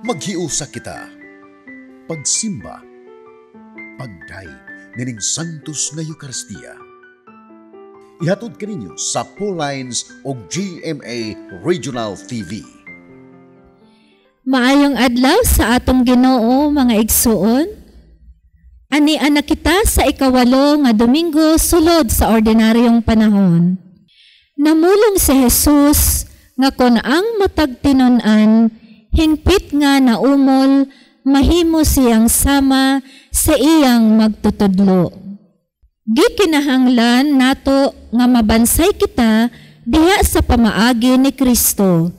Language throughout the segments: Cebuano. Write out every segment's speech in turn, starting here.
Maghiusa kita. Pagsimba. Pagdayeg nining Santos nga Eucharistia. Ihatod kaninyo sa Lines o GMA Regional TV. Maayong adlaw sa atong Ginoo, mga igsuon. Ani ana kita sa 8 nga Domingo sulod sa ordinaryong panahon. Namulong si Jesus nga kon ang matag tinun-an hingpit nga naumol, mahimo siyang sama sa iyang magtutudlo. Gikinahanglan nato nga mabansay kita diha sa pamaagi ni Kristo.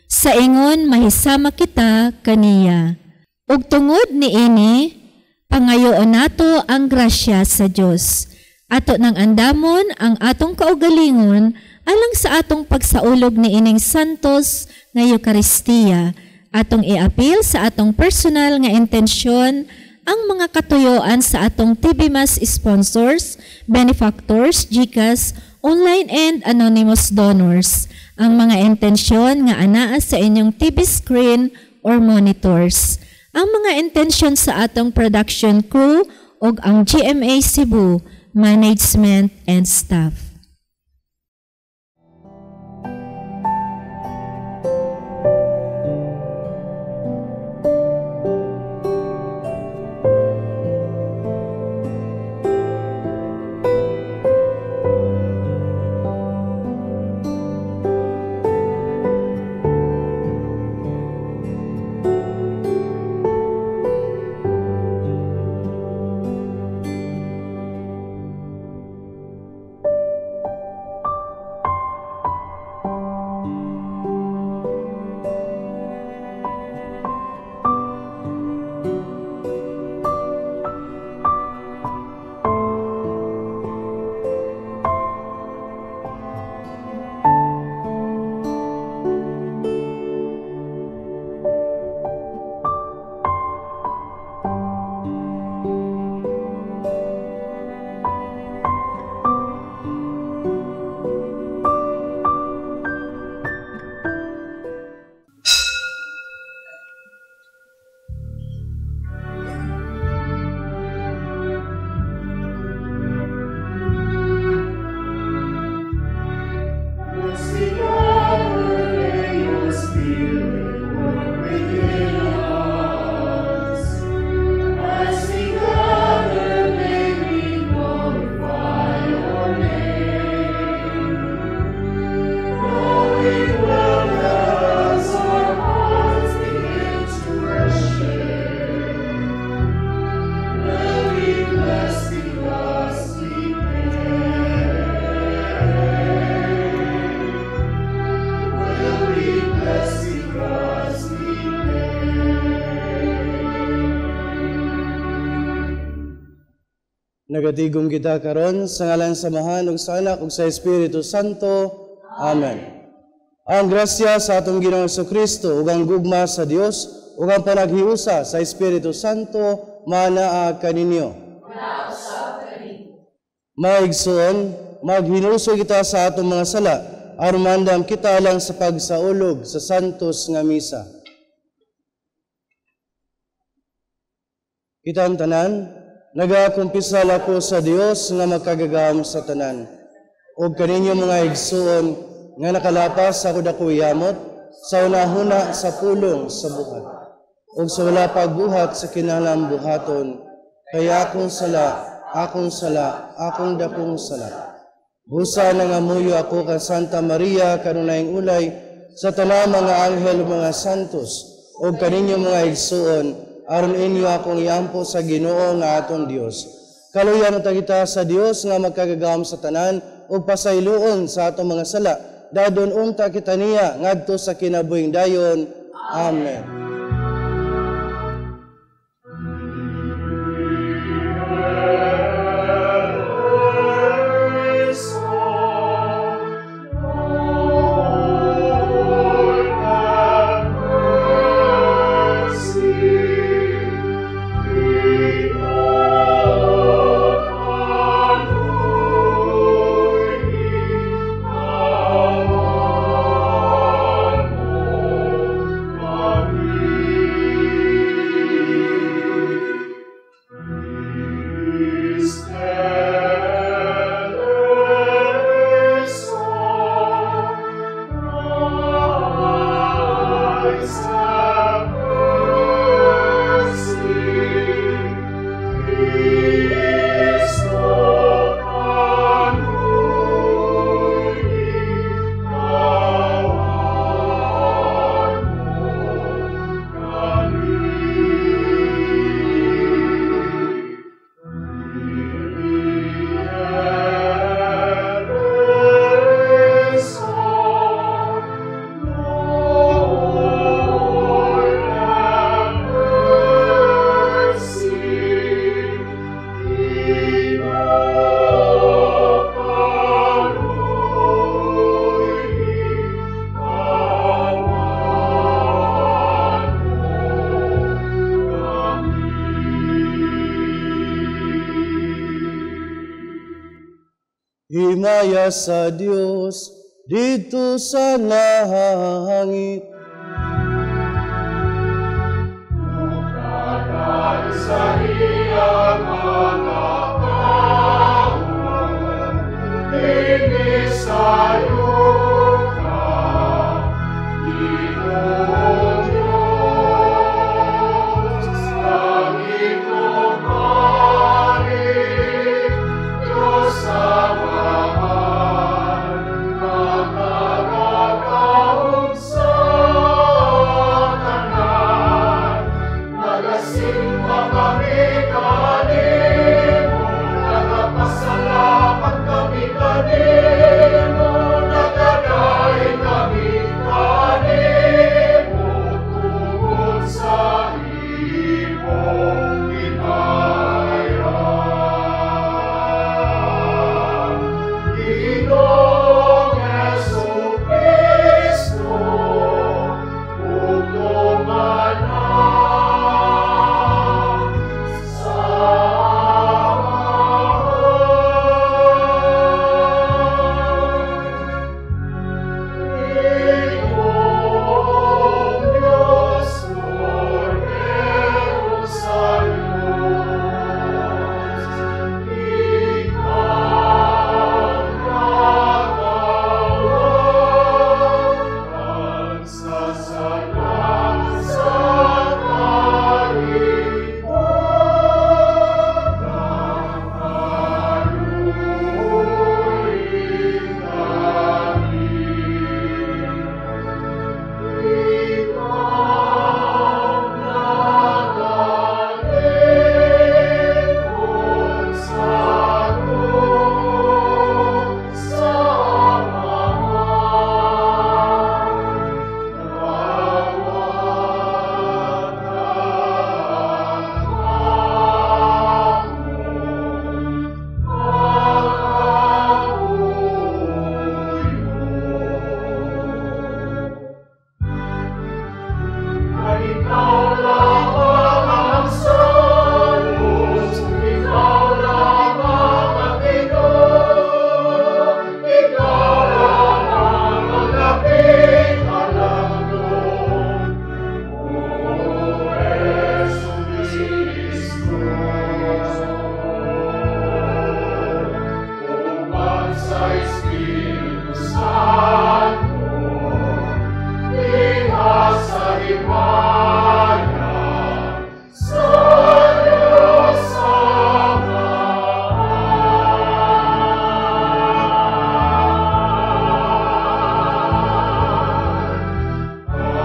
Sa ingon mahisama kita kaniya. Ug tungod niini, pangayoon nato ang grasya sa Dios. Ato nang andamon ang atong kaugalingon alang sa atong pagsaulog ni ining Santos nga Eucharistia. Atong iapil sa atong personal nga intensyon ang mga katuyoan sa atong TV Mass sponsors, benefactors, GCash, online and anonymous donors. Ang mga intensyon nga anaa sa inyong TV screen or monitors. Ang mga intensyon sa atong production crew ug ang GMA Cebu management and staff. Nagatigom kita karon sa ngalan sa Amahan ug sa Anak ug sa Espiritu Santo. Amen. Ang grasya sa atong Ginoong Kristo ug ang gugma sa Dios ug ang panaghiusa sa Espiritu Santo manaa kaninyo. Maigsoon, maghinuso kita sa atong mga sala aron maandam kita lang sa pagsaulog sa Santos nga Misa. Kita ang tanan, nagakumpisal ako sa Dios nga makagagahom sa tanan. Og kaninyo mga igsuon nga nakalapas sa ako yamot sa unahuna sa pulong sa buhat. Og sa wala pagbuhat sa kinahanglang buhaton, kay akong sala, akong sala, akong dakong sala. Busa nangamuyo ako kang Santa Maria kanunayng ulay sa tanang mga anghel ug mga santos og kaninyo mga igsuon aron inyo akong iampo sa Ginoo nga atong Dios. Kaluyan unta kita sa Dios nga magkagagahom sa tanan ug pasayloon sa atong mga sala. Dadon unta kita niya ngadto sa kinabuhing dayon. Amen. Amen. Himaya sa Dios dito sa langit. Bukatan sa iyang mga tao, dinhi sa yuta, Ginoong Diyos, langit ug hari, Diyos Amahan, makagagahom sa tanan. Nagasimba kami kanimo, nagapasalamat kami kanimo, nagadaig kami kanimo, tungod sa imong himaya. Ginoong Jesu-Cristo, bugtong Anak sa Amahan. Ginoong Diyos, Kordero sa Diyos, ikaw nagawat sa sala sa kalibutan, aluy kami. Ikaw nagalingkod sa sa Amahan, dawata ang among pangamuyo. Kay ikaw lamang ang Santos, ikaw lamang ang Ginoo, ikaw lamang ang labing halangdon, O Jesu-Cristo. Uban sa Espiritu Santo, diha sa himaya, sa Diyos Amahan. Amen,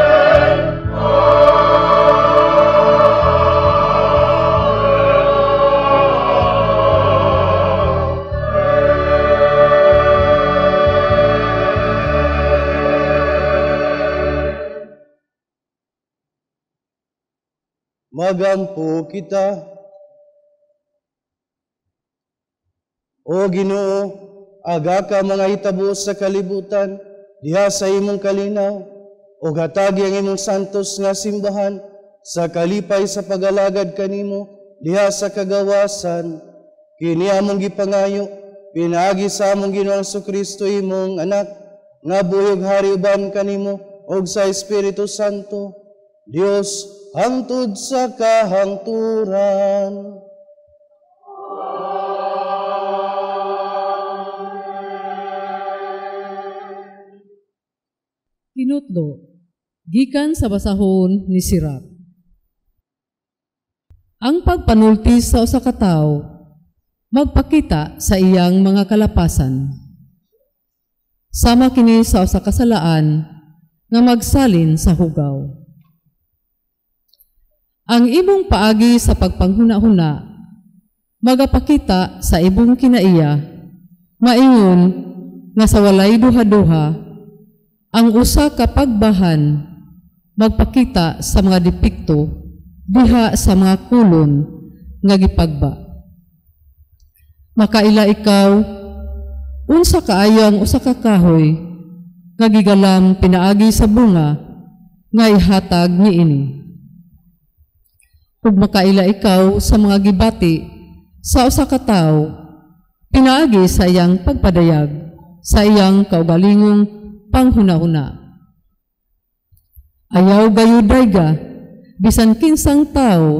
Amen, Amen. Magampo kita. O Ginoo, aga ka mga hitabo sa kalibutan, diha sa imong kalinaw, o hatagi ang imong santos nga simbahan, sa kalipay sa pagalagad kanimo, diha sa kagawasan. Kini among gipangayo, pinaagi sa among Ginoong Kristo imong anak, nga buhi ug hari uban kanimo, og sa Espiritu Santo, Dios, hangtod sa kahangturan. Tinutlo, gikan sa basahon ni Sirach. Ang pagpanulti sa usa ka tawo magpakita sa iyang mga kalapasan. Sama kini sa usa ka salaan nga magsalin sa hugaw. Ang imong paagi sa pagpanghuna-huna magapakita sa imong kinaiya, maingon nga sa walay duha-duha ang usa ka pagbahan magpakita sa mga depekto diha sa mga kolon nga gipagba. Makaila ikaw unsa kaayo ang usa ka kahoy nga gigalam pinaagi sa bunga nga ihatag niini. Ug makaila ikaw sa mga gibati sa usa ka tawo pinaagi sa iyang pagpadayag sa iyang kaugalingong panghunahuna. Ayaw gayud dayga bisan kinsang tawo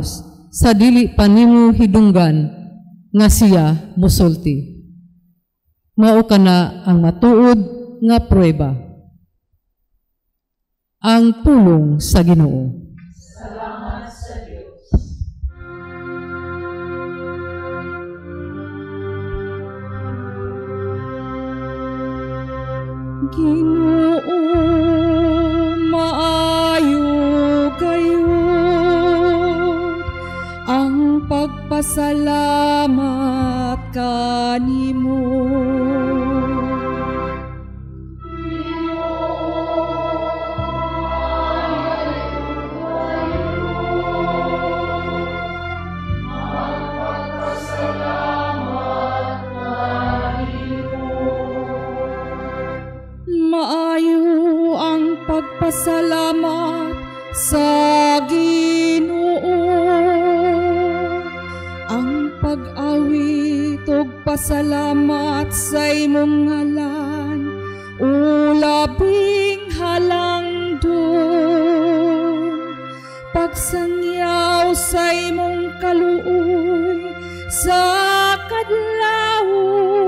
sa dili pa nimo hidunggan nga siya mosulti. Mao kana ang matuod nga pruweba. Ang pulong sa Ginoo. Salamat sa Dios. Ginoo, maayo kayo ang pagpasalamat kanimo. Maayo ang pagpasalamat sa Ginoo, ang pag-awit ug pasalamat sa imong ngalan, o labing halangdon. Pagsangyaw sa imong kaluoy sa kadlawon,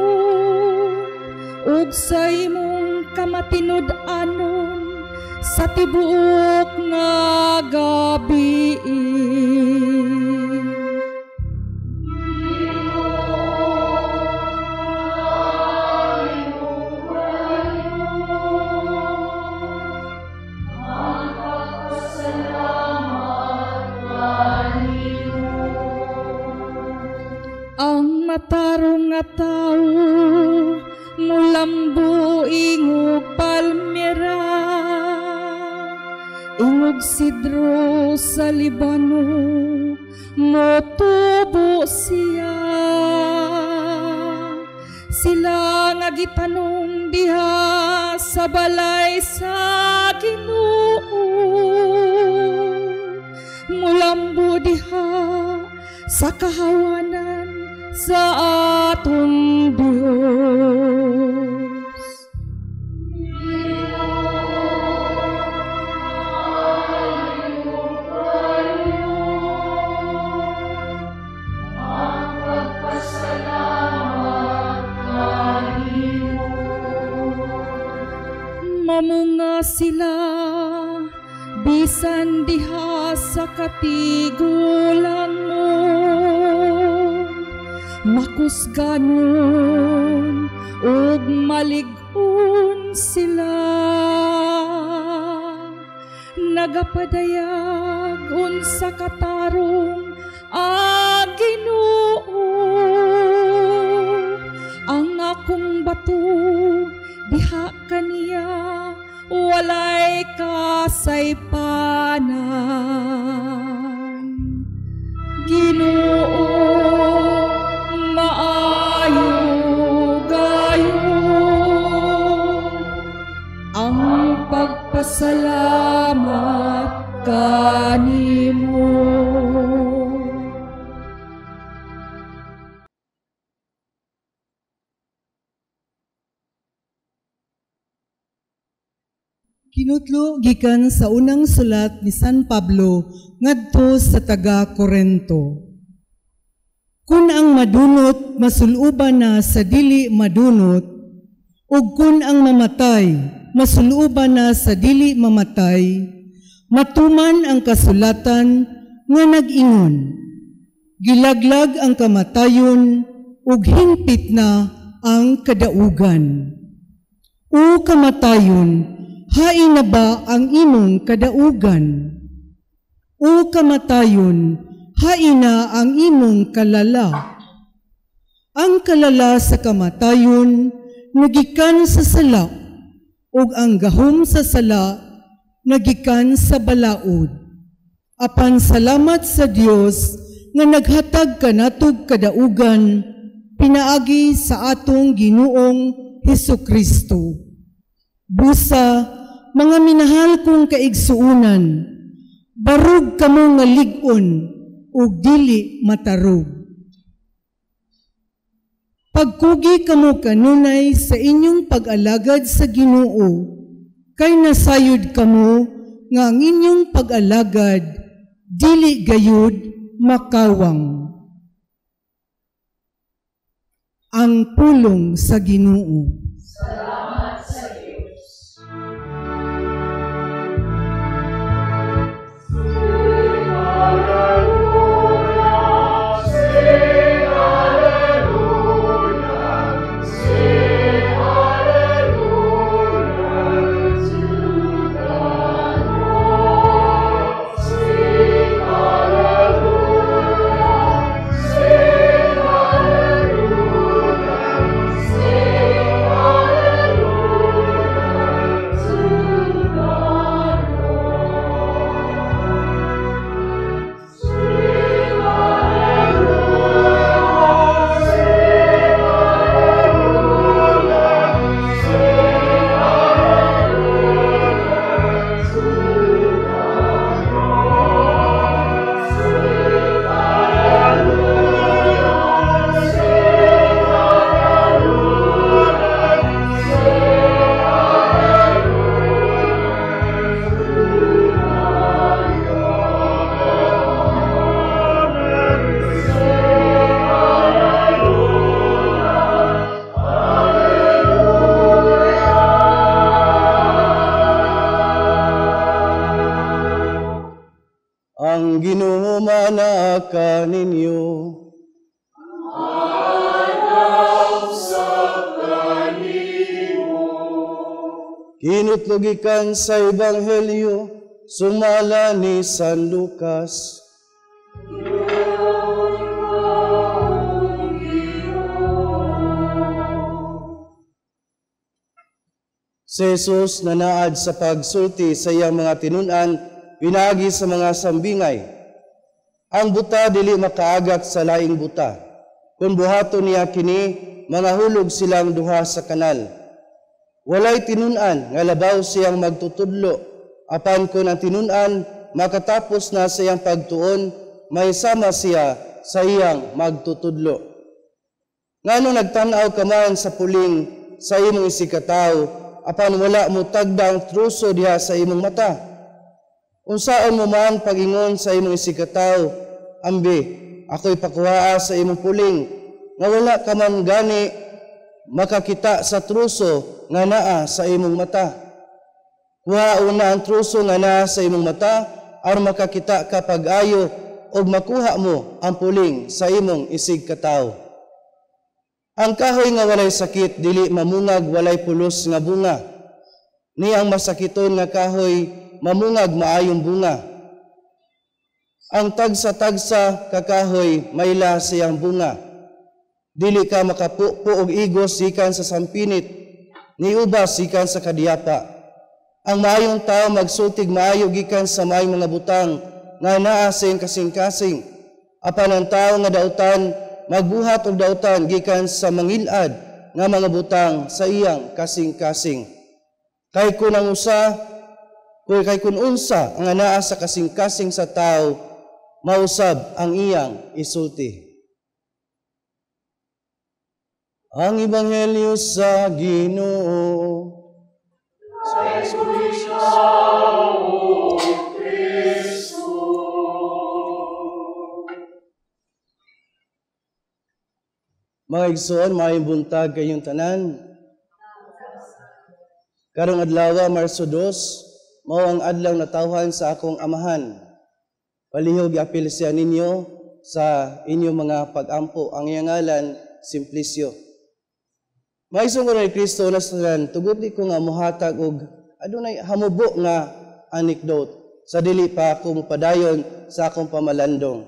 ug sa imong kamatinud-anon sa tibuok nga gabi. Ang matarong nga tawo mulambo ingog palmera, ingog sidro sa Libano motubo siya. Sila nga gitanom diha sa balay sa Ginoo, mulambo diha sa kahawanan sa atong Dios. Mamunga sila bisan diha sa katigulangon, makusganon ug malig-on sila. Nagapadayag unsa katarong ang Ginoo, ang akong bato diha kaniya walay kasaypanan. Ginoo, maayo gayon ang pagpasalamat kanimo. Kinutlo gikan sa unang sulat ni San Pablo ngadto sa taga Korento. Kun ang madunot masuluban na sa dili madunot, ug kun ang mamatay masuluban na sa dili mamatay, matuman ang kasulatan nga nag-ingon, gilaglag ang kamatayon ug hingpit na ang kadaugan. O kamatayon, hain na ba ang imong kadaugan? O kamatayon, hain na ang imong kalala? Ang kalala sa kamatayon nagikan sa sala, ug ang gahom sa sala nagikan sa balaod. Apan salamat sa Dios nga naghatag kanatog kadaugan pinaagi sa atong Ginoong Hesukristo. Busa, mga minahal kong kaigsuunan, barug kamo nga lig-on ug dili matarog. Pagkugi kamo kanunay sa inyong pag-alagad sa Ginoo, kay nasayod kamo nga ang inyong pag-alagad dili gayud makawang. Ang pulong sa Ginoo. Salamat sa Diyos. Sing hallelujah, sing hallelujah, sing hallelujah to the Lord. Sing hallelujah, sing hallelujah, sing hallelujah to the Lord. Sing hallelujah, sing hallelujah, sing hallelujah to the Lord. Sing hallelujah, sing hallelujah, sing hallelujah to the Lord. Sing hallelujah, hallelujah. Ang Ginoo manaa kaninyo. Sa kanimo. Kinutlo gikan sa Ebanghelyo sumala ni San Lucas. Gloria Ginoo. Si Jesus nanaad sa pagsulti sa iyang mga tinun-an pinaagi sa mga sambingay. Ang buta dili makaagak sa laing buta. Kung buhaton niya kini, mangahulog silang duha sa kanal. Walay tinun-an nga labaw siyang magtutudlo, apan kung ang tinun-an makatapos na sa iyang pagtuon, may sama siya sa iyang magtutudlo. Ngano nagtan-aw ka man sa puling sa imong isigkatawo, apan wala mo tagda ang truso diha sa imong mata? Unsaon mo man pag-ingon sa imong isigkatawo, ambi, ako'y pakuhaa sa imong puling, nga wala ka man gani makakita sa truso nga naa sa imong mata. Kuha una ang truso nga naa sa imong mata, aron makakita ka pag-ayo ug makuha mo ang puling sa imong isigkatawo. Ang kahoy nga walay sakit dili mamungag walay pulos nga bunga. Ni ang masakiton nga kahoy mamungag maayong bunga. Ang tagsa-tagsa ka kahoy mayla siyang bunga. Dili ka makapupo og igos gikan sa sampinit, ni ubas gikan sa kadiyapa. Ang maayong tao magsultig maayo gikan sa maayong mga butang nga naa sa iyang kasing-kasing. Apan ang tao nga dautan magbuhat og dautan gikan sa mangilad nga mga butang sa iyang kasing-kasing. Kay kun ang usa, kay kun unsa ang anaa sa kasing-kasing sa tao, mausab ang iyang isulti. Ang Ebanghelyo sa Ginoo. Ikaw, O Kristo. Mga igsoon, maayong buntag kayong tanan. Karong adlaw, Marso 2, mao ang adlaw natawhan sa akong amahan. Palihog giapil siya ninyo sa inyong mga pag-ampo. Ang iyang ngalan, Simplicio. Mga igsoon ko ni Kristo na sa tanan, tugot di ko nga muhatag og adunay hamubo nga anecdote sa dili pa ako mopadayon sa akong pamalandong.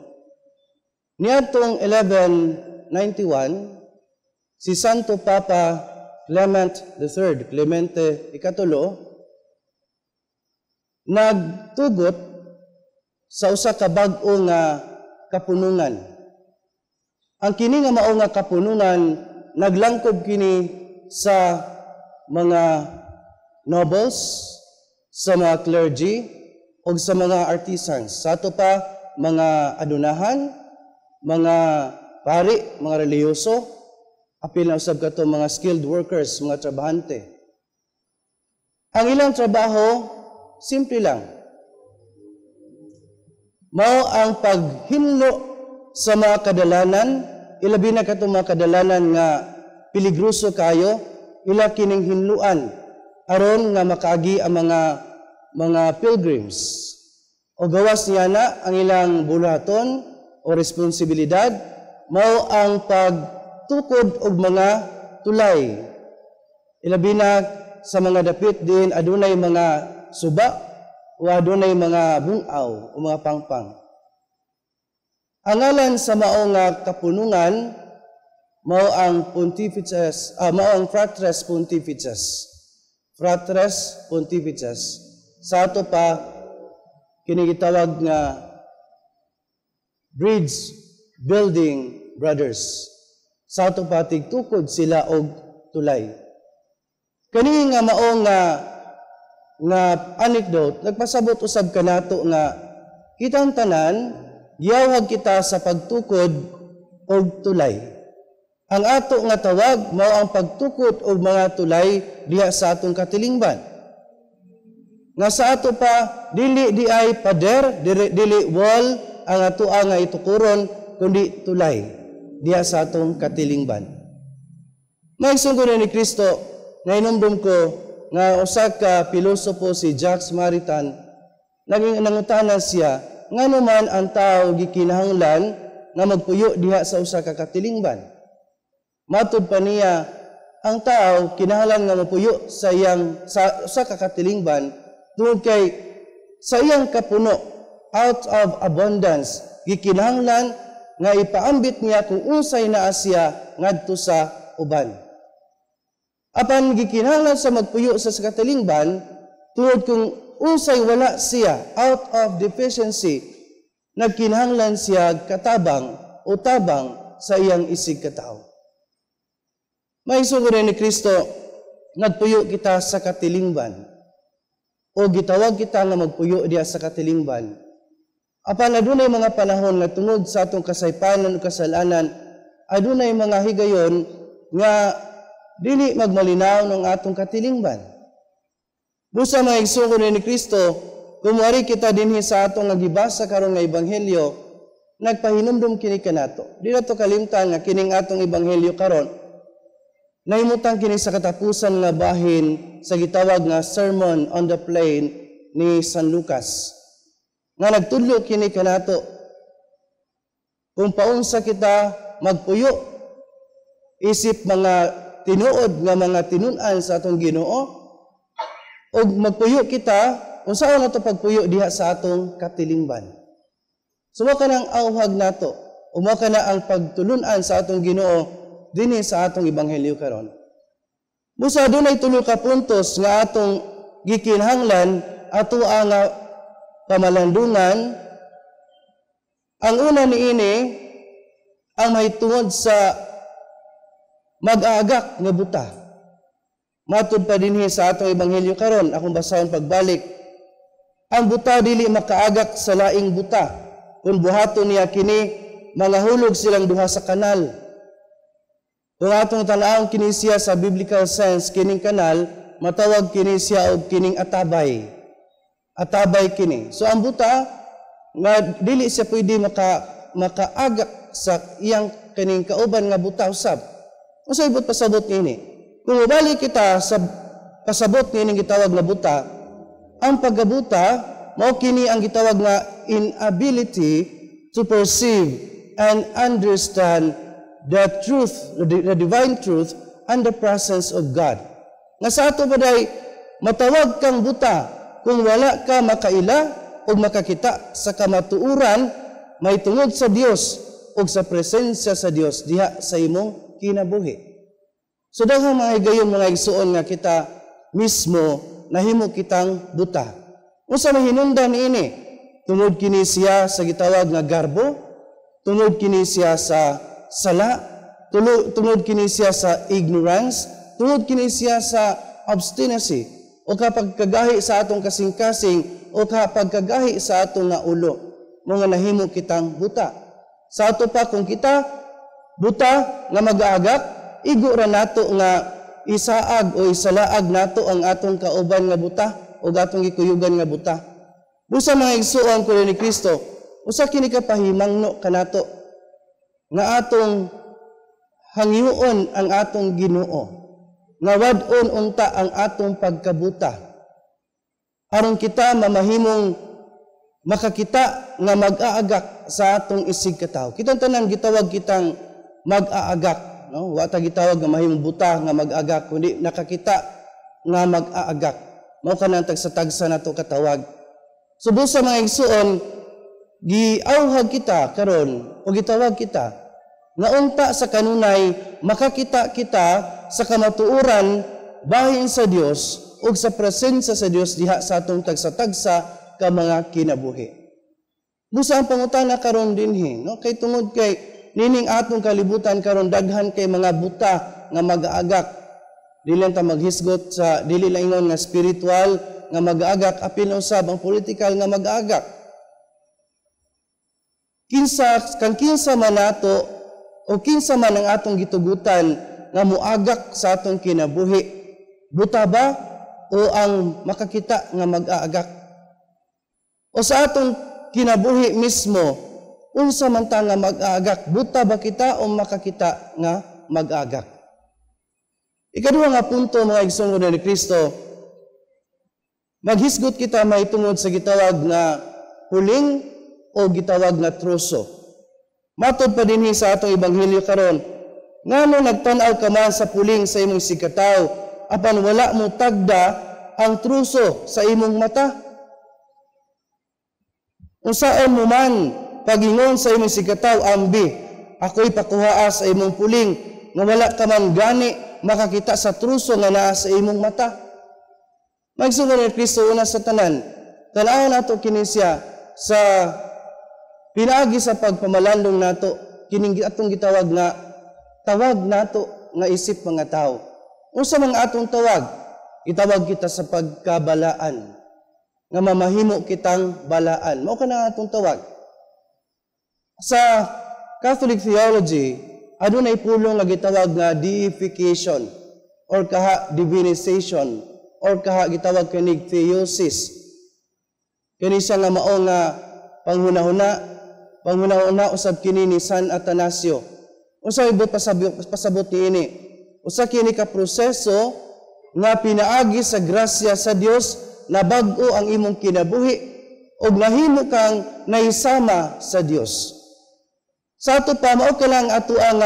Niadtong 1191, si Santo Papa Clement the Third, Clemente ikatulo, nagtugot sa usa ka bag-o nga kapunungan. Ang kini nga mao nga kapunungan naglangkob kini sa mga nobles, sa mga clergy, o sa mga artisans. Sa ato pa, mga adunahan, mga pari, mga relihiyoso, apil na usab kato mga skilled workers, mga trabahante. Ang ilang trabaho, simple lang. Mao ang paghinlo sa mga kadalanan, ilabi na katong mga kadalanan nga peligroso kayo, ila kining hinluan aron nga makaagi ang mga pilgrims. O gawas niya na ang ilang buluhaton o responsibilidad, mao ang pagtukod og mga tulay. Ilabi na sa mga dapit din adunay mga suba o adunay mga bungaw o mga pangpang. Ang ngalan sa mao nga kapunungan mao ang pontifices, mao ang Fratres Pontifices. Fratres Pontifices. Sa ato pa kini gitawag nga Bridge Building Brothers. Sa ato pa tigtukod sila og tulay. Kani nga mao nga anecdote nagpasabot usab kanato nga kitang tanan giyawhag kita sa pagtukod og tulay. Ang ato nga tawag mao ang pagtukod og mga tulay diha sa atong katilingban. Nga sa ato pa dili di ay pader, dili wall ang ato nga itukuron kundi tulay diha sa atong katilingban. Maigsoon ni Kristo, ngainumdum ko nga usa ka pilosopo si Jacques Maritain, naging nangutana siya ngano man ang tao gikinahanglan nga magpuyo diha sa usa ka katilingban. Matud pa niya, ang tao kinahanglan nga mapuyo sa iyang sa usa ka katilingban tungod kay sa iyang kapuno, out of abundance, gikinahanglan nga ipaambit niya kung unsay naa siya ngadto sa uban. Apan gikinahanglan sa magpuyo sa katilingban tungod kung unsay wala siya, out of deficiency, nagkinahanglan siya katabang o tabang sa iyang isig katawo. Maigsoon ni Kristo, nagpuyo kita sa katilingban o gitawag kita nga magpuyo diha sa katilingban. Apan adunay mga panahon nga tungod sa atong kasaypanan o kasalanan, adunay mga higayon nga dili magmalinaw ng atong katilingban. Busa, mga igsoon ni Kristo, kung muari kita dinhi sa atong nga gibasa karon nga ebanghelyo, nagpahinumdum kini kanato. Di nato kalimtan nga kining atong ebanghelyo karon nahimutang kini sa katapusan nga bahin sa gitawag nga Sermon on the Plain ni San Lucas. Nga nagtudlo kini kanato kung paunsa kita magpuyo isip mga tinuod nga mga tinun-an sa atong Ginoo ug magpuyo kita unsaon nato pagpuyo diha sa atong katilingban. So mao kanang awhag nato, o mao kana ang pagtulun-an sa atong Ginoo dinhi sa atong ebanghelyo karon. Busa dunay tulo ka puntos nga atong gikinahanglan ato ang pamalandungan. Ang una niini ang mahitungod sa mag-aagak nga buta. Matud pa dinhi sa atong ebanghelyo karon, akong basahon pagbalik. Ang buta dili makaagak sa laing buta. Kung buhaton niya kini, mangahulog silang duha sa kanal. Kung atong tan-awon kini siya sa biblical sense, kining kanal, matawag kini siya og kining atabay. Atabay kini. So ang buta nga dili siya pwede makaagak sa iyang kining kauban nga buta usab. Unsa ibot pasabot niini? Kung mobalik kita sa pasabot niining gitawag nga buta, ang pagkabuta mao kini ang gitawag nga inability to perceive and understand the truth, the divine truth, and the presence of God. Nga sa ato baday, matawag kang buta kung wala ka makaila o makakita sa kamatuoran may tungod sa Dios o sa presensya sa Dios diha sa imong kinabuhi. So daghang mga higayon, mga igsuon, nga kita mismo nahimo kitang buta. Unsa may hinungdan niini? Tungod kini siya sa gitawag nga garbo, tungod kini siya sa sala, tungod kini siya sa ignorance, tungod kini siya sa obstinacy o kapag kagahi sa atong kasing-kasing o kapag kagahi sa atong nga ulo, mga nahimo kitang buta. Sa ato pa, kung kita buta nga mag-aagak, igo ra nato nga isaag o isalaag nato ang atong kauban nga buta o atong gikuyugan nga buta. Busa, mga igsuon ko ni Kristo, usa kini ka pahimangno kanato nga atong hangyoon ang atong Ginoo, nga wad-on unta ang atong pagkabuta aron kita mamahimong makakita nga mag-aagak sa atong isig katawo. Kitang tanan gitawag kitang mag-aagak, no? Wa ta gitawag nga mahimong buta nga mag-agak, kundi nakakita nga mag-aagak. Mao kanang tagsa-tagsa nato katawag. So busa, mga igsuon, giawhag kita karon o gitawag kita nga unta sa kanunay makakita kita sa kamatuoran bahin sa Dios ug sa presensya sa Dios diha sa atong tagsa-tagsa ka mga kinabuhi. Busa, ang pangutana karon dinhi, no, kay tungod kay nining atong kalibutan karon daghan kay mga buta nga mag-aagak. Dili lang ta maghisgot sa dili lang ingon nga spiritual nga mag-aagak, apil usab ang political nga mag-aagak. Kinsa kang kinsa man nato o kinsa man ang atong gitugutan nga muagak sa atong kinabuhi? Buta ba o ang makakita nga mag-aagak? O sa atong kinabuhi mismo, unsa man ta nga mag-aagak? Buta ba kita o makakita nga mag-aagak? Ikaduha nga punto, mga igsoon ni Kristo, maghisgot kita mahitungod sa gitawag nga puling o gitawag nga troso. Matod pa dinhi sa atong ebanghelyo karon, ngano nagtan-aw ka man sa puling sa imong isigkatawo, apan wala mo tagda ang truso sa imong mata? Unsaon mo man pagingon sa imong isigkatawo, "Ambi, ako'y pakuhaa sa imong puling," nga wala ka man gani makakita sa truso nga naa sa imong mata? Mga igsoon ni Kristo, una sa tanan, tan-awon nato kini siya sa pinaagi sa pagpamalandong nato, kining atong gitawag nga tawag nato nga isip mga tao. Unsa mga atong tawag? Itawag kita sa pagkabalaan, nga mamahimo kitang balaan. Mao kana atong tawag. Sa Catholic theology, adunay pulong nga gitawag nga deification or kaha divinization or kaha gitawag kinig theosis. Kini siya nga mao nga panghunahuna usab kini ni San Atanasio. Unsa ibot pasabot niini? Usa kini ka proseso nga pinaagi sa grasya sa Dios na bag-o ang imong kinabuhi ug nahimo kang nahisama sa Dios. Sa ato pa, mao ka lang ato ang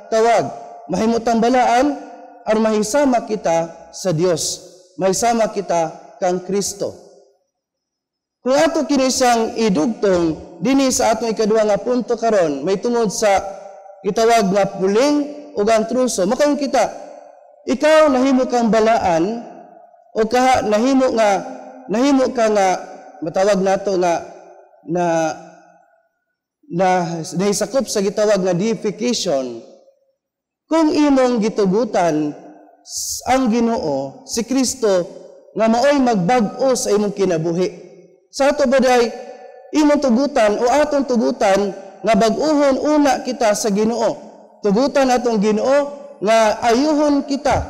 tawag. Mahimo tang balaan aron mahisama kita sa Dios. Mahisama kita kang Kristo. Kung ato kini siyang idugtong dinhi sa atong ikaduha nga punto karon, may tungod sa gitawag nga puling ug ang truso, makaingon kita, ikaw nahimo kang balaan o kaha nahimo ka nga matawag nato nga na na nahisakop sa gitawag nga deification kung imong gitugutan ang Ginoo, si Kristo, nga maoy magbag-o sa imong kinabuhi. Sa ato ba day imong tugutan o atong tugutan nga bag-uhon una kita sa Ginoo? Tugutan atong Ginoo nga ayuhon kita.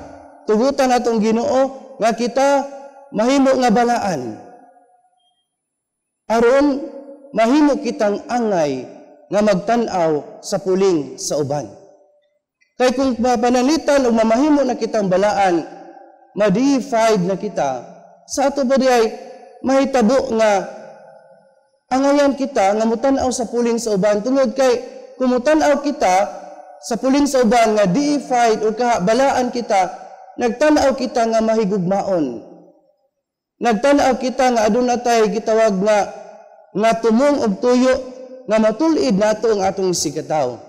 Tugutan atong Ginoo nga kita mahimo nga balaan. Aron mahimo kitang angay nga magtan-aw sa puling sa uban. Kay kung mapanalitan o mamahimo na kitang balaan, ma-deified na kita, sa ato ba ay mahitabo nga angayan kita nga mutan-aw sa puling sa uban, tungod kay kung mutan-aw kita sa puling sa uban nga deified o balaan kita, nagtan-aw kita nga mahigugmaon. Nagtan-aw kita nga aduna tay gitawag nga tumong og tuyo nga matul-id nato ang atong isigkatawo.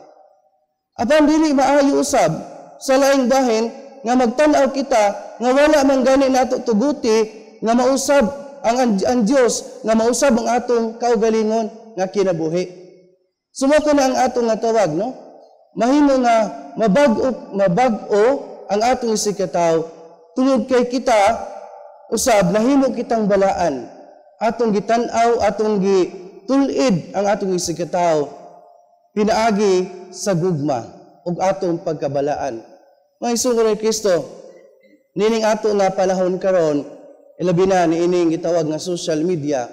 Apan dili maayo usab sa laing bahin nga magtan-aw kita nga wala man gani nato tuguti nga mausab ang Dios, nga mausab ang atong kaugalingon nga kinabuhi. Sumoko na ang atong nga tawag, no? Mahimo nga mabag-o ang atong isigkatawo tungod kay kita Usab nahimo kitang balaan, atong gitan-aw, atong gitul-id ang atong isigkatawo pinaagi sa gugma ug atong pagkabalaan. Mga igsoon ni Kristo, nining ato nga panahon karon, ilabi na niining gitawag nga social media,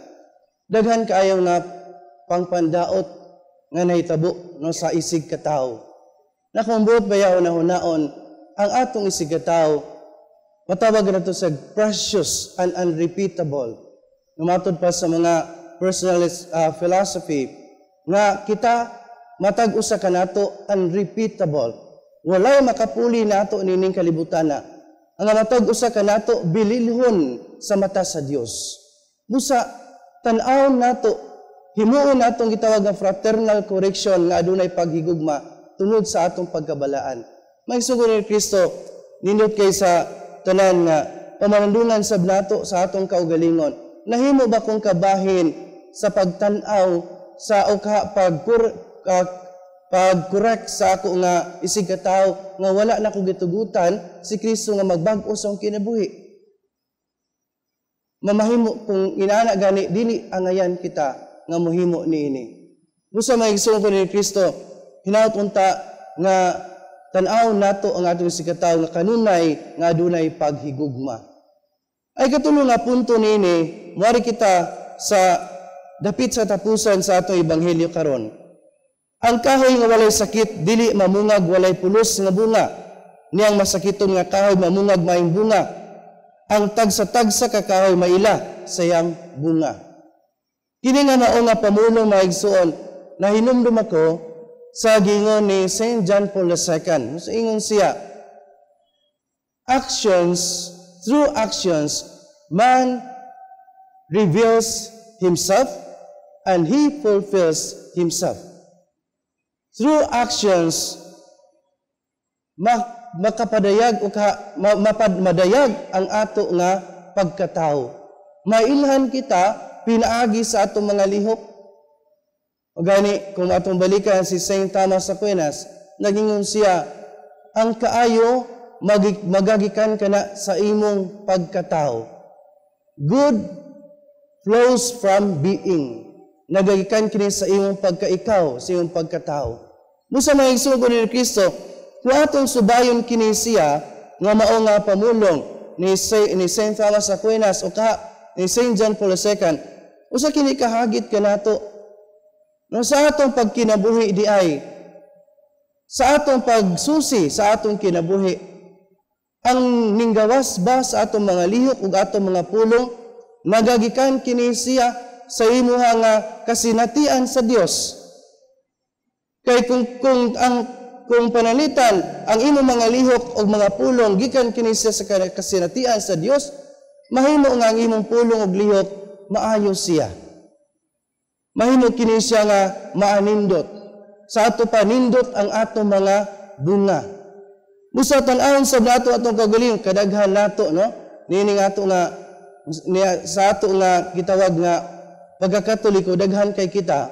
daghan kaayo nga pangpandaot nga nahitabo, no, sa isig katawo. Nakumbuot ba na hunaon ang atong isig katawo, matawag na to sa precious and unrepeatable. Matod pa sa mga personalist philosophy nga kita, matag usa kanato unrepeatable. Walay makapuli nato nining kalibutan na. Ang matag usa kanato bililhon sa mata sa Dios. Busa tan-awon nato, himuon natong gitawag nga fraternal correction nga adunay paghigugma tungod sa atong pagkabalaan. Mga igsoon ni Kristo, nindot kay sa tanan nga pamanandungan sab nato sa atong kaugalingon. Nahimo ba kong kabahin sa pagtan-aw sa o ka pag-correct sa ako nga isig katawo nga wala na ko gitugutan si Kristo nga magbag-o sa akong kinabuhi? Mamahimo kung inana gani, dili angayan kita nga mohimo niini. Busa, mga igsoon ko ni Kristo, hinaut unta nga tan-aw nato ang atong isigkatawo nga kanunay nga adunay paghigugma. Ay katulo nga punto niini, muari kita sa dapit sa tapusan sa atong ebanghelyo karon. Ang kahoy nga walay sakit dili mamungag walay pulos nga bunga. Niyang masakiton nga kahoy mamungag maayong bunga. Ang tagsa-tagsa ka kahoy maila sa iyang bunga. Kini nga mao nga pamulong, mga igsoon, nahinumdum ako sa gingon ni Saint John Paul II. So ingon siya, "Actions, through actions, man reveals himself and he fulfills himself." Through actions, makapadayag o madayag ang ato nga pagkatao. Mailhan kita pinaagi sa atong mga lihok. O gani, kung atong balikan si Saint Thomas Aquinas, nagingon siya, ang kaayo magagikan kana sa imong pagkatao. Good flows from being. Nagagikan kini sa imong pagkaikaw, sa imong pagkatao. Busa, mga igsoon ni Kristo, kung atong subayon kini siya nga mao nga pamulong ni Saint Thomas Aquinas o ka ni Saint John Paul II, usa kini kahagit kanato, no, sa atong pagkinabuhi di ay sa atong pagsusi sa atong kinabuhi, ang ninggawas ba sa atong mga lihok ug atong mga pulong nagagikan kini siya sa imuha nga kasinatian sa Dios? Kay kung panalitan ang imong mga lihok o mga pulong gikan kini siya sa kasinatian sa Dios, mahimo nga ang imong pulong ug lihok maayo siya. Mahimo kini siya nga maanindot. Sa ato panindot ang atong mga bunga. Busa tan-awon sa nato atong kagalingon, kadaghan nato, no? Nining ato nga niya, sa ato nga gitawag nga pagkakatoliko, daghan kay kita.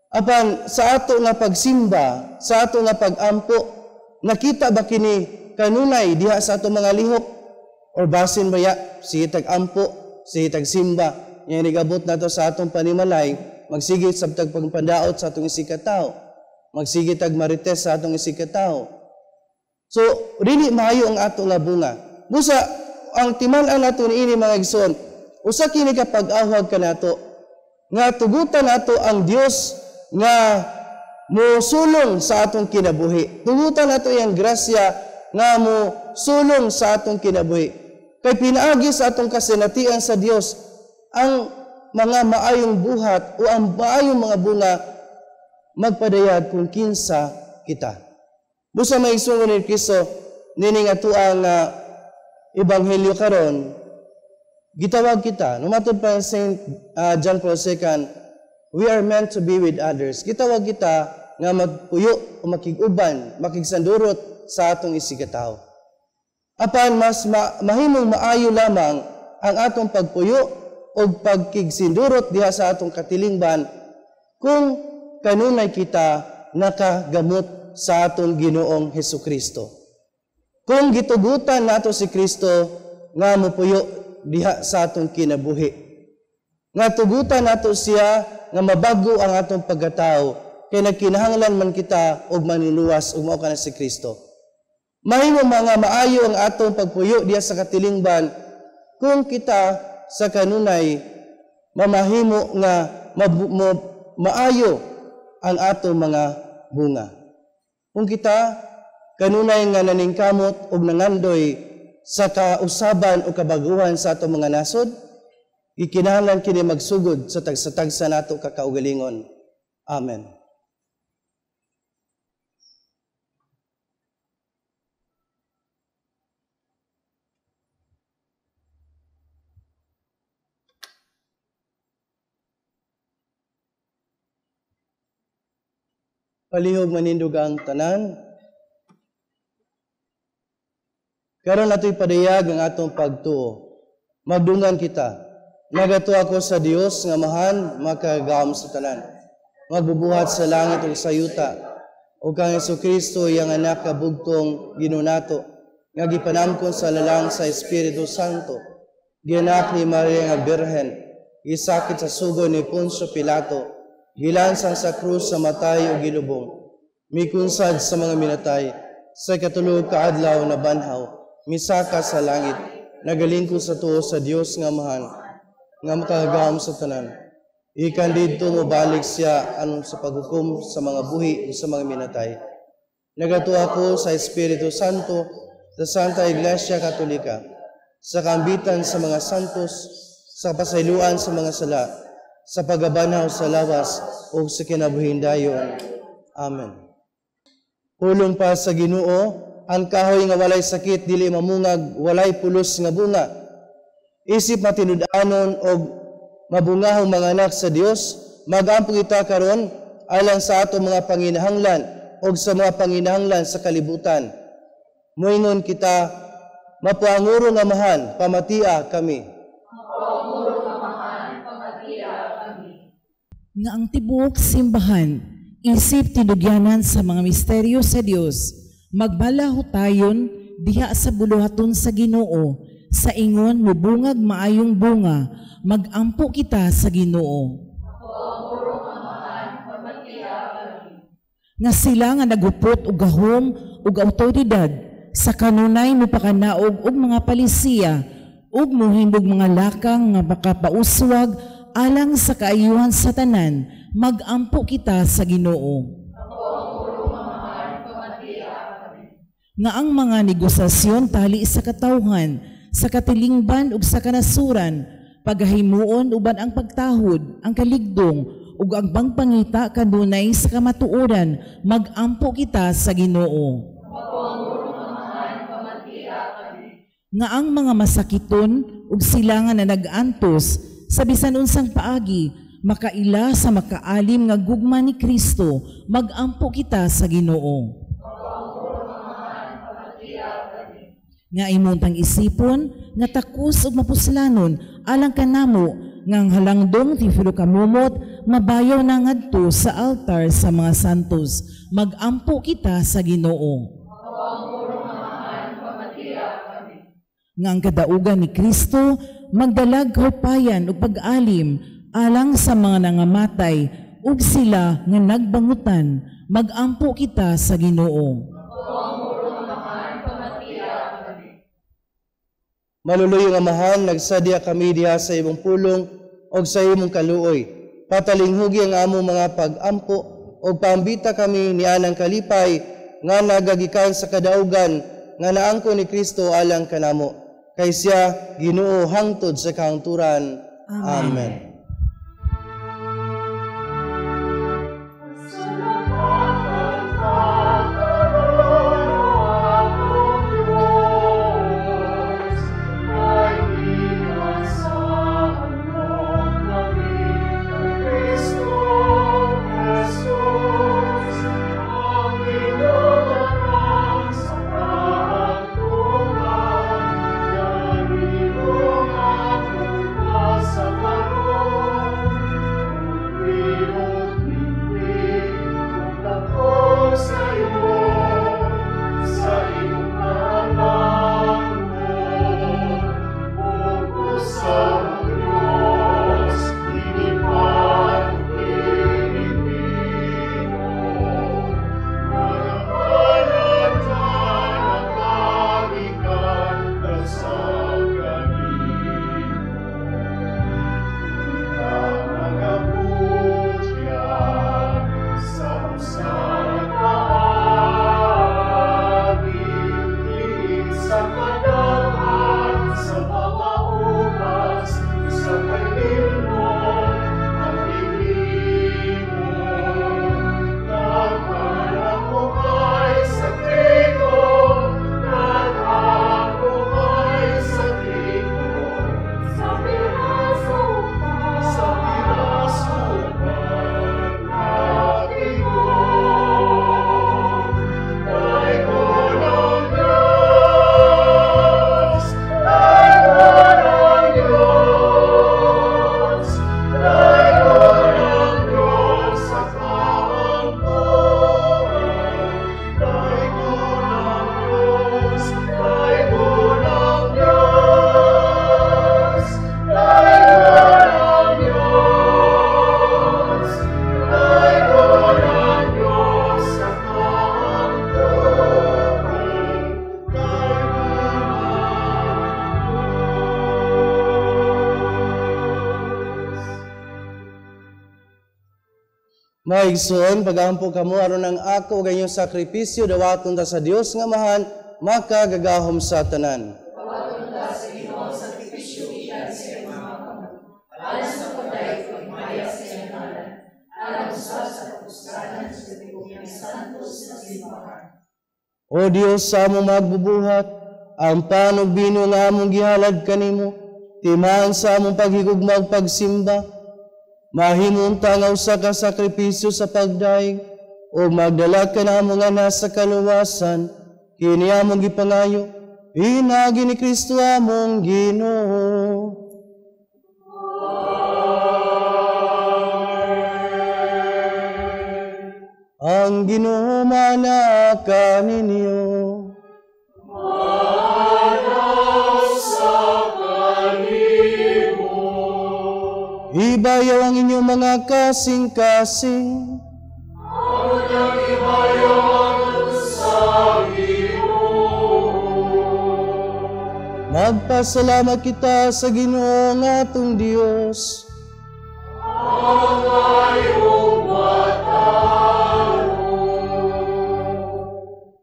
Apan sa ato nga pagsimba, sa ato nga pagampo, nakita ba kini kanunay diha sa ato mga lihok? Or basin baya sige tag ampo, sige tag simba, nya nigabot nato sa atong panimalay, magsige sab tag pagpandaot sa atong isigkatawo. Magsige tag marites sa atong isigkatawo. So, dili maayo ang ato nga bunga. Busa, ang timan-an nato niini, mga igsoon, usa kini ka pag-awhag kanato nga tugutan nato ang Dios nga mosulong sa atong kinabuhi. Tugutan nato iyang grasya nga mo sulong sa atong kinabuhi. Kay pinaagi sa atong kasinatian sa Dios, ang mga maayong buhat o ang maayong mga bunga magpadayag kung kinsa kita. Busa, mga igsoon ni Kristo, nining atoang ebanghelyo karon, gitawag kita, no, matod pa Saint John Paul II, we are meant to be with others. Gitawag kita nga magpuyo o makig-uban, makigsandurot sa atong isigkatawo. Apan mas mahimong maayo lamang ang atong pagpuyo o pagkigsindurot diha sa atong katilingban kung kanunay kita nakagamot sa atong Ginoong Hesus Kristo. Kung gitugutan nato si Kristo nga mopuyo diha sa atong kinabuhi. Nga tugutan nato siya nga mabago ang atong pagkatao kay nagkinahanglan man kita og manluluwas ug mao kana si Kristo. Mahimo mga maayo ang atong pagpuyo diha sa katilingban kung kita sa kanunay mamahimo nga maayo ang atong mga bunga. Kung kita kanunay nga naningkamot og nangandoy sa kausaban o kabaguhan sa atong mga nasod, ikinahanglan kini magsugod sa tagsa-tagsa nato kakaugalingon. Amen. Palihog manindog ang tanan. Karon nato'y padayag ang atong pagtuo. Magdungan kita. Nagatuo ako sa Dios nga Amahan, makagagahom sa tanan. Magbubuhat sa langit ug sa yuta. Ug kang Hesukristo iyang anak kabugtong Ginoo nato, nga gipanamkon sa lalang sa Espiritu Santo. Gianak ni Maria nga Birhen, gisakit sa sugo ni Poncio Pilato, gilansang sa krus sa matay ug gilubong, mikunsad sa mga minatay, sa ikatulo ka adlaw na banhaw, misaka sa langit, nagalingkod sa tuo sa Dios nga Amahan, nga makagagahom sa tanan. Ikan didto mobalik siya anon sa paghukom sa mga buhi ug sa mga minatay. Nagatuo ako sa Espiritu Santo, sa Santa Iglesia Katolika, sa kaambitan sa mga santos, sa pasayloan sa mga sala, sa pagabanhaw sa lawas ug sa kinabuhing dayon. Amen. Pulong pa sa Ginoo, ang kahoy nga walay sakit dili mamungag, walay pulos nga bunga. Isip matinud-anon og mabungahong mga anak sa Dios, magampo kita karon alang sa atong mga panginahanglan og sa mga panginahanglan sa kalibutan. Moingon kita, mapuangurong Amahan, pamatia kami. Nga ang tibuok simbahan, isip tinugyanan sa mga misteryo sa Dios, magbalaho tayon diha sa buluhaton sa Ginoo, sa ingon mubungag maayong bunga, magampo kita sa Ginoo. Nga sila nga nagupot og gahom ug awtoridad sa kanunay mopakanaog og mga palisiya ug mohimog mga lakang nga makapauswag alang sa kaayuhan sa tanan, magampo kita sa Ginoo. Nga ang mga negosasyon tali sa katawhan, sa katilingban ug sa kanasuran, pagahimuon uban ang pagtahod, ang kaligdong ug ang pangpangita kanunay sa kamatuoran, magampo kita sa Ginoo. Nga ang mga masakiton ug sila nga nag-antos sa bisan unsang paagi, makaila sa makaalim nga gugma ni Kristo, magampo kita sa Ginoo. Nga imuntang isipon, nga takos ug mapuslanon, alang kanamo, nga ang halangdong ti kamumot, mabayaw na ngadto sa altar sa mga santos. Magampo kita sa Ginoo. Nga ang kadaugan ni Kristo, magdalag kaupayan ug pag-alim alang sa mga nangamatay ug sila nga nagbangutan, magampo kita sa Ginoo. Maluluyong Amahan, nagsadya kami diha sa imong pulong og sa imong kaluoy. Patalinghugi ang among mga pag-ampo og paambita kami nianang kalipay nga nagagikan sa kadaugan nga naangko ni Kristo alang kanamo. Kay siya Ginoo hangtod sa kahangturan. Amen. Amen. Sa Sa kadaghan sa mga ubas, usa ka nindot ang gihimo. Daghan ang bukay sa trigo, daghan bukay sa trigo. Sa piraso pa, sa piraso pa, nagigo. Daygon ang Diyos, daygon ang Diyos, daygon ang Diyos sa kaangkuran. Daygon ang Diyos, daygon ang Diyos, daygon ang Diyos, daygon ang Diyos sa kaangkuran. Daygon ang Diyos. Mga igsoon, pag-ampo kamo aron ang ako ug inyong sakripisyo dawaton ta sa Dios nga Amahan, makagagahom sa tanan. O Dios sa among magbubuhat, ang pan ug bino nga among gihalad kanimo, timaan sa among paghigugma ug pagsimba, mahimo unta nga usa ka sakripisyo sa pagdaig, ug magdala kanamo nga nasa kaluwasan, kini among gipangayo, pinaagi ni Kristo among Ginoo. Ang Ginoo mana kaninyo. Ibayaw ang inyong mga kasing-kasing. Magpasalamat kita sa Ginoo nga atong Dios.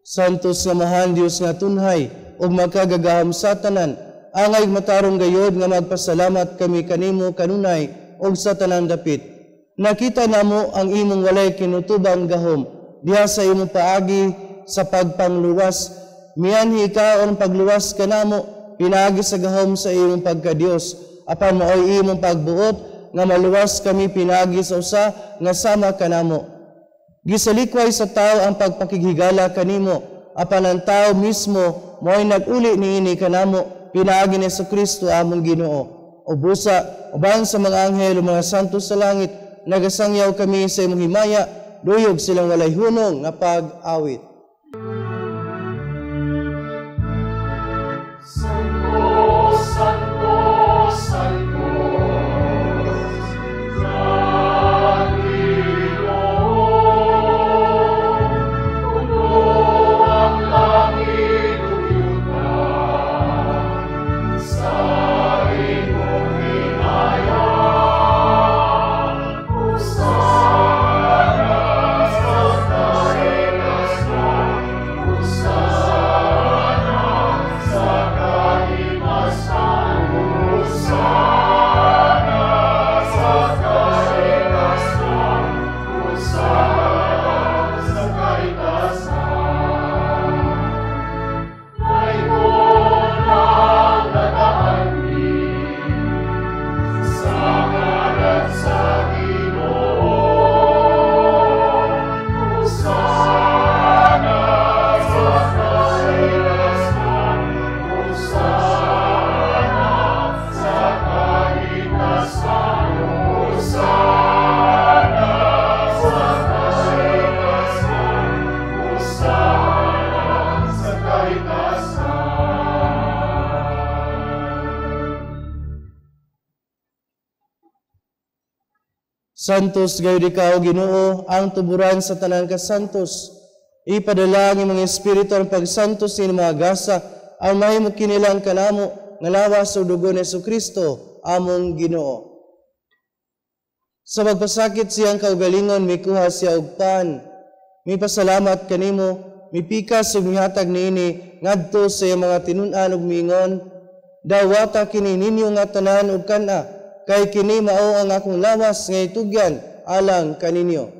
Santos nga Amahan, Dios nga tunhay ug makagagahom sa tanan, angay matarong gayod nga magpasalamat kami kanimo kanunay ug sa tanang dapit. Nakita namo ang imong walay kinutubang gahom diha sa imong paagi sa pagpangluwas. Mianhi ikaw ang pagluwas kanamo pinaagi sa gahom sa imong pagkadios, apan maoy imong pagbuot nga maluwas kami pinaagi sa usa nga sama kanamo. Gisalikway sa tao ang pagpakighigala kanimo, apan ang tao mismo mo'y nag-uli niini kanamo pinaagi ni Kristo among Ginoo. Ubusa uban sa mga anghel ug mga santo sa langit, nagasangyaw kami sa imong himaya, duyog silang walay hunong nga pag-awit. Santo, Santo, Santo, sa Ginoo, puno ang langit ug yuta sa imong himaya. Hosana sa kaitasan, Hosana sa kaitasan, Hosana sa kaitasan, Hosana sa kaitasan. Daygon ang nagaanhi sa ngalan sa Ginoo. Hosana sa kaitasan, Hosana sa kaitasan, Hosana sa kaitasan, Hosana sa kaitasan. Santos gayud ikaw, Ginoo, ang tuburan sa tanan ka santos. Ipadala ang imong espiritu ang pagsantos sa mga gasa, ang mahimo kinilang kanamo nga lawas ug dugo ni Hesukristo among Ginoo. Sa pagpasakit siyang kaugalingon, mikuha siya og pan. Mipasalamat kanimo, mipikas ug mihatag niini ngadto sa iyang mga tinun-an ug miingon, "Dawata kini ninyo nga tanan ug kan-a, kay kini mao ang akong lawas nga itugyan alang kaninyo."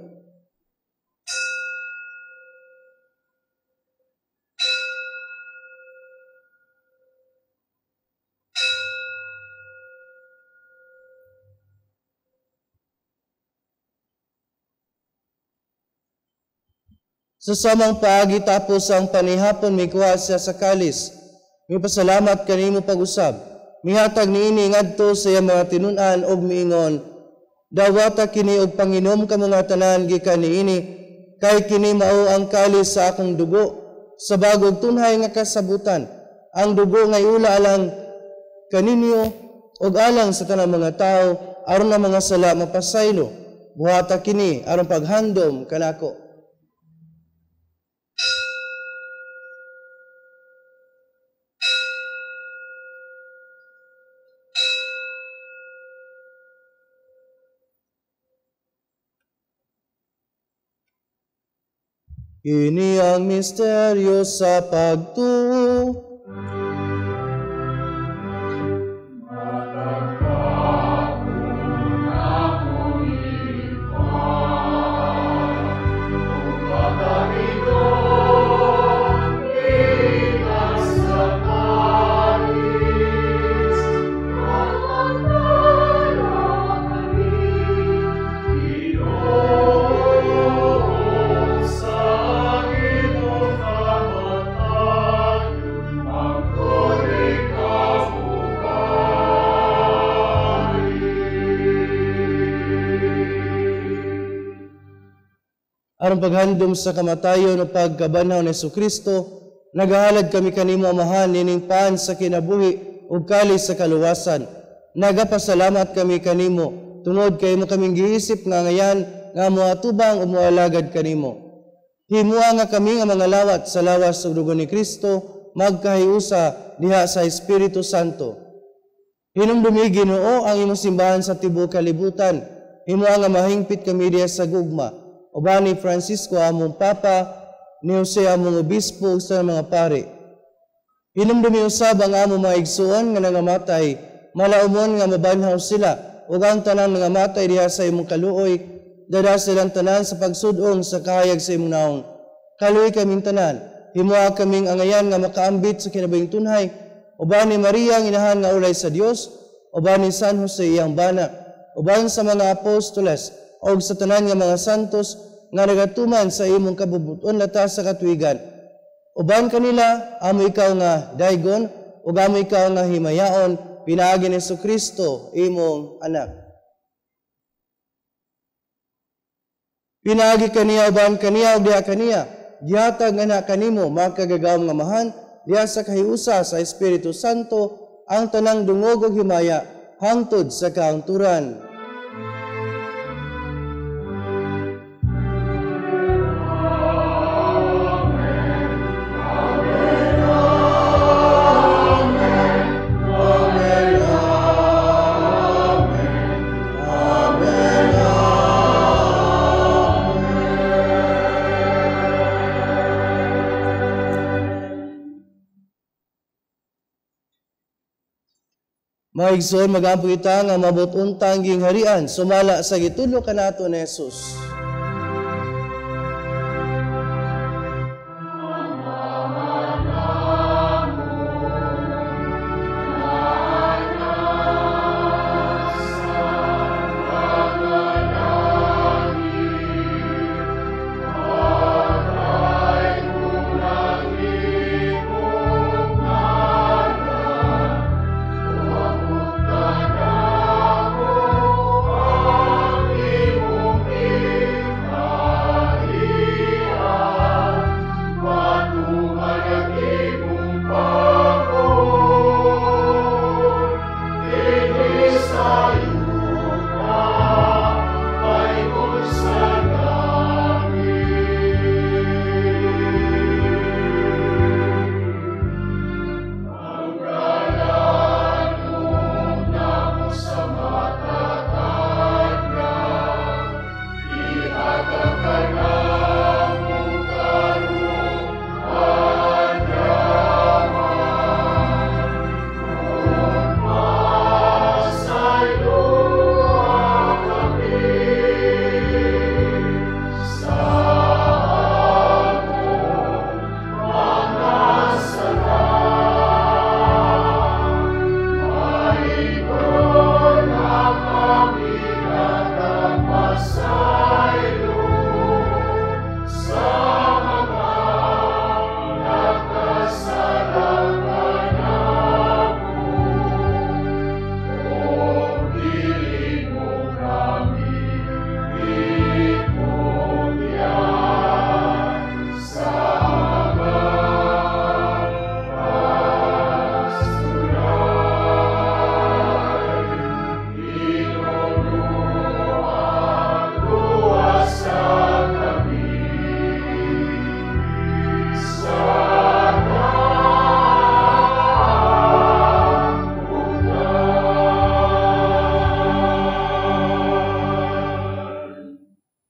Sa samang paagi tapos ang panihapon, mikuha siya sa kalis. Mipasalamat kanimo pag-usab. Mihatag niini ngadto sa iyang mga tinun-an ug miingon, "Dawata kini og panginom kamo nga tanan gikan niini, kay kini mao ang kalis sa akong dugo sa bagong tunhay nga kasabutan. Ang dugo nga iula alang kaninyo ug alang sa tanang mga tawo aron ang mga sala mapasaylo. Buhata kini aron paghandom kanako." Kini ang misteryo sa pagtuo. Aron paghandom sa kamatayon o pagkabanhaw ni Jesucristo, nagahalad kami kanimo, Amahan, nining paan sa kinabuhi ug kalis sa kaluwasan. Nagapasalamat kami kanimo tungod kay imo kaming giisip nga ngayan nga moatubang ug moalagad kanimo. Himua nga kami nga mga lawat sa lawas ug dugo ni Kristo magkahiusa diha sa Espiritu Santo. Hinumdumi, Ginoo, ang imong simbahan sa tibuok kalibutan. Himua nga mahingpit kami diha sa gugma. Uban ni Francisco among Papa, ni Jose among Obispo ug sa mga pare. Hinumdumi usab ang among mga igsuon nga nangamatay, malaumon nga mabanhaw sila, ug ang tanan nangamatay diha sa imong kaluoy, dada silang tanan sa pagsudong sa kahayag sa imong naong. Kaluoy kaming tanan, himua kaming angayan nga makaambit sa kinabuhing tunhay, uban ni Maria ang inahan nga ulay sa Dios, uban ni San Jose iyang bana, uban sa mga apostoles, og sa tanan nga mga santos nga nagatuman sa imong kabubuton latas sa katuigan. Uban kanila, amo ikaw nga daygon, ug amo ikaw nga himayaon, pinaagi ni Jesucristo, imong anak. Pinaagi kaniya, uban kaniya, ug diha kaniya, gihatag nga na kanimo, makagagawom nga mahan, diha sa kahiusa sa Espiritu Santo, ang tanang dungog ug himaya, hangtod sa kaangturan. Mga igsoon, mag-ampo kita nga mabot untang gingharian, sumala sa gitudlo kanato ni Jesus.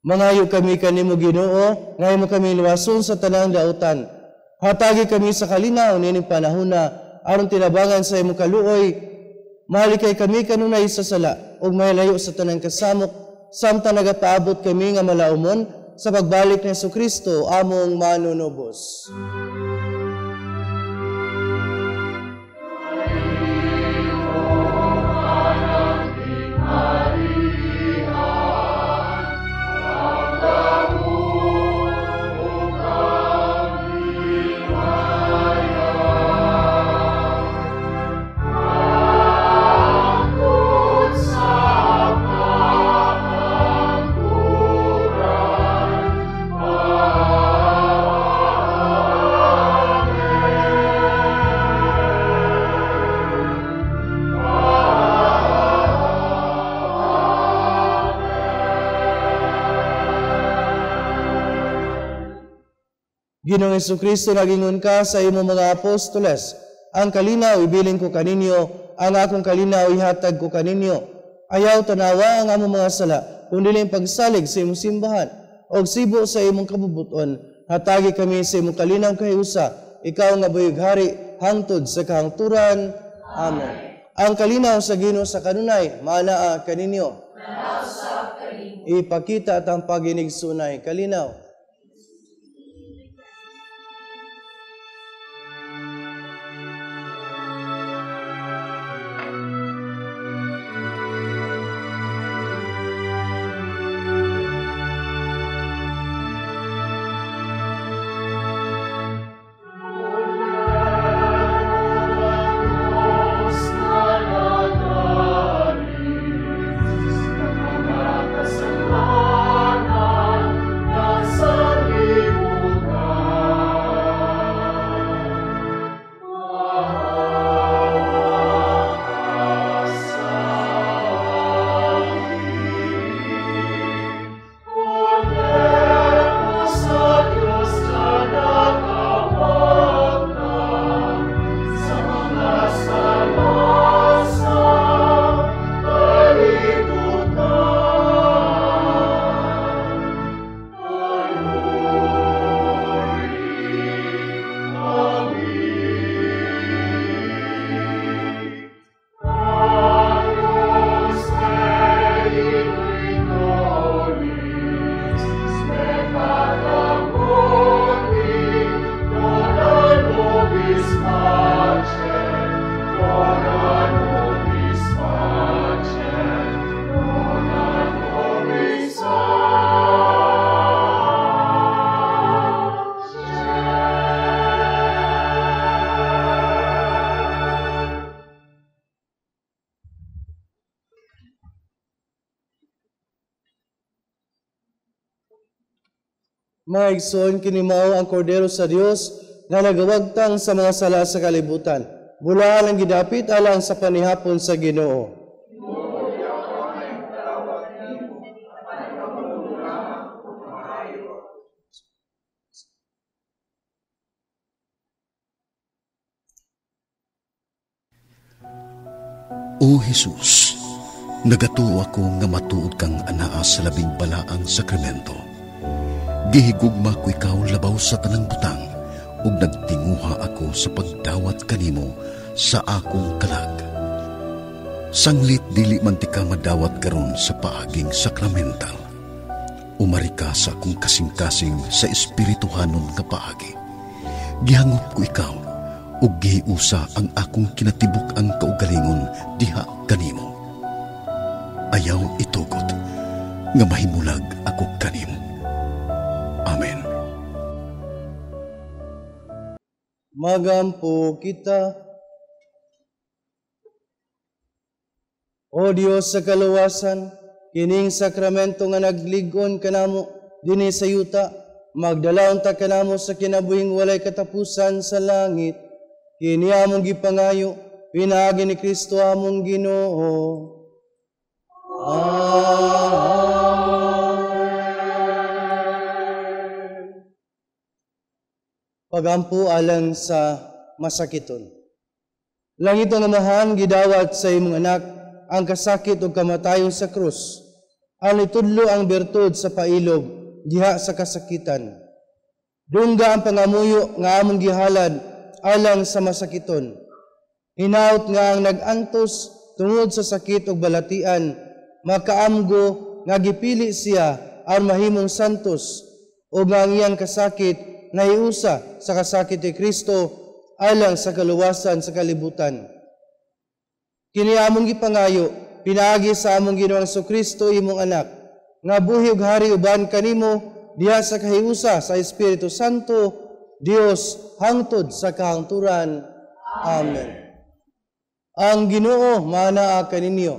Mangayo kami kanimo Ginoo, nga imo kami luwason sa tanang dautan. Hatagi kami sa kalinaw niining panahona aron tinabangan sa imong kaluoy. Mahalikay kami kanunay sa sala ug mahilayo sa tanang kasamok samtang nagapaabot kami nga malaumon sa pagbalik ni Hesukristo among manunubos. Ginoong Hesukristo, nagingon ka sa imong mga apostoles, ang kalinaw ibilin ko kaninyo, ang akong kalinaw ihatag ko kaninyo. Ayaw tanawa ang among mga sala, kundi ang pagsalig sa imong simbahan, og sibo sa imong kabubuton. Hatagi kami sa imong kalinaw kahiusa, ikaw nga buyog-hari, hangtod sa kahangturan. Amen. Ang kalinaw sa Ginoo sa kanunay, maanaa kaninyo. Ipakita at ang paginigsunay kalinaw. Mga igsoon, kini mao ang kordero sa Dios nga nagawagtang sa mga sala sa kalibutan. Bulaan ang gidapit alang sa panihapon sa Ginoo. O Jesus, nagatuo ako nga matuod kang anaa sa labing balaang sakramento. Gihigugma ko ikaw labaw sa tanang butang, ug nagtinguha ako sa pagdawat kanimo sa akong kalag. Sanglit dili man ti ka madawat karon sa paaging sakramental. Umari ka sa akong kasing-kasing sa espirituhanon nga paagi. Gihangop ko ikaw, ug gihiusa ang akong kinatibuk ang kaugalingon diha kanimo. Ayaw itugot nga mahimulag ako kanimo. Amen. Magampo kita. O Dios sa kaluwasan, kining sakramento nga naglig-on kanamo dinhi sa yuta, magdalaon ta kanamo sa kinabuhing walay katapusan sa langit. Kini among gipangayo pinaagi ni Kristo among Ginoo. Amen. Pagampo alang sa masakiton. Langit ang Amahan, gidawat sa imong anak ang kasakit ug kamatayon sa krus. Aron itudlo ang bertud sa pailob diha sa kasakitan. Dungga ang pangamuyo nga among gihalad alang sa masakiton. Hinaut nga ang nag-antos tungod sa sakit ug balatian makaamgo nga gipili siya aron mahimong santos ug nga ang iyang kasakit nahiusa sa kasakit ni Kristo alang sa kaluwasan sa kalibutan. Kini among gipangayo pinaagi sa among Ginoong Kristo, imong anak, nga buhi ug hari uban kanimo diha sa kahiusa sa Espiritu Santo, Dios hangtod sa kahangturan. Amen. Ang Ginoo manaa kaninyo.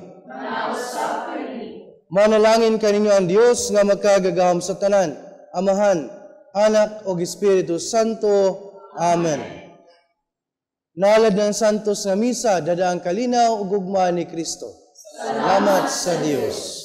Manalangin kaninyo ang Dios nga makagagahom sa tanan, Amahan, Anak ug Espiritu Santo. Amen. Naalad ng Santos nga Misa, dada ang kalinaw ug gugma ni Kristo. Salamat sa Dios.